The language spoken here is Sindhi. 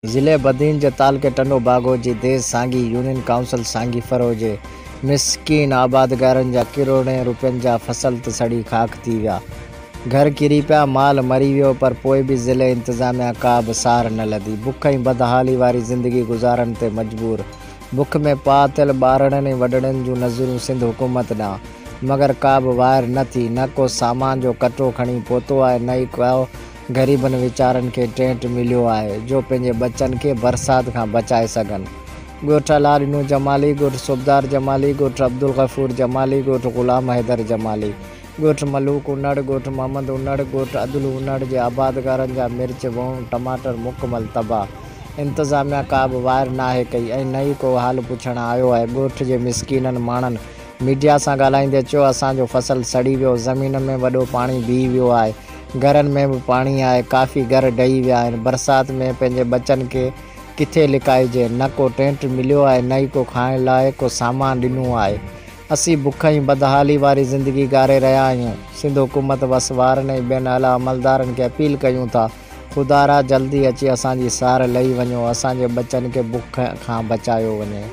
ضلعي بدين جي تعلقي ٽنڊو باگو جي ديس سانگي يونين ڪائونسل سانگي فرو جي مسڪين آبادگارن جا ڪروڙين روپين جا فصل ته سڙي خاڪ ٿي ويا، گهر ڪري پيا، مال مري ويو پر پوء به ضلعي انتظاميا ڪا به سار نه لڌي، بک ۽ بدحالي واري زندگي گذارڻ تي مجبور، بک ۾ پاهه ٿيل ٻارڙن ۽ وڏڙن جون نظرون سنڌ حڪومت ڏانهن، مگر ڪا به واهر نه ٿي، نه ڪو سامان جو ڪٽو کڻي پهتو آهي نه ئي ڪو غريبن ويچارن کي ٽينٽ مليو آهي جو پنهنجي ٻچن کي برسات کان بچائي سگهن. ڳوٺ الله ڏنو جمالي، ڳوٺ صوبدار جمالي، ڳوٺ عبدالغفور جمالي، ڳوٺ غلام حيدر جمالي، ڳوٺ ملوڪ انڙ، ڳوٺ محمد انڙ، ڳوٺ عدلو انڙ جي آبادگارن جا مرچ، ووڻ، ٽماٽر مڪمل تباهه. انتظاميا ڪا به واهر ناهي ڪئي ۽ نه ئي ڪو حال پڇڻ آيو آهي. ڳوٺ جي مسڪينن ماڻهن ميڊيا سان ڳالهائيندي چيو اسان جو فصل سڙي ويو، زمين ۾ وڏو پاڻي بيهي ويو آهي، گهرن ۾ به پاڻي آهي، ڪافي گهر ڊهي ويا آهن، برسات ۾ پنهنجي ٻچن کي ڪٿي لڪائجي، نه ڪو ٽينٽ مليو آهي نه ئي ڪو کائڻ لاء ڪو سامان ڏنو آهي، اسين بک ۽ بدحالي واري زندگي گهاري رهيا آهيون، سنڌ حڪومت وس وارن ۽ ٻين اعليٰ عملدارن کي اپيل ڪيون ٿا خدارا جلدي اچي اسان جي سار لهي وڃو، اسان جي ٻچن کي بک کان بچايو وڃي.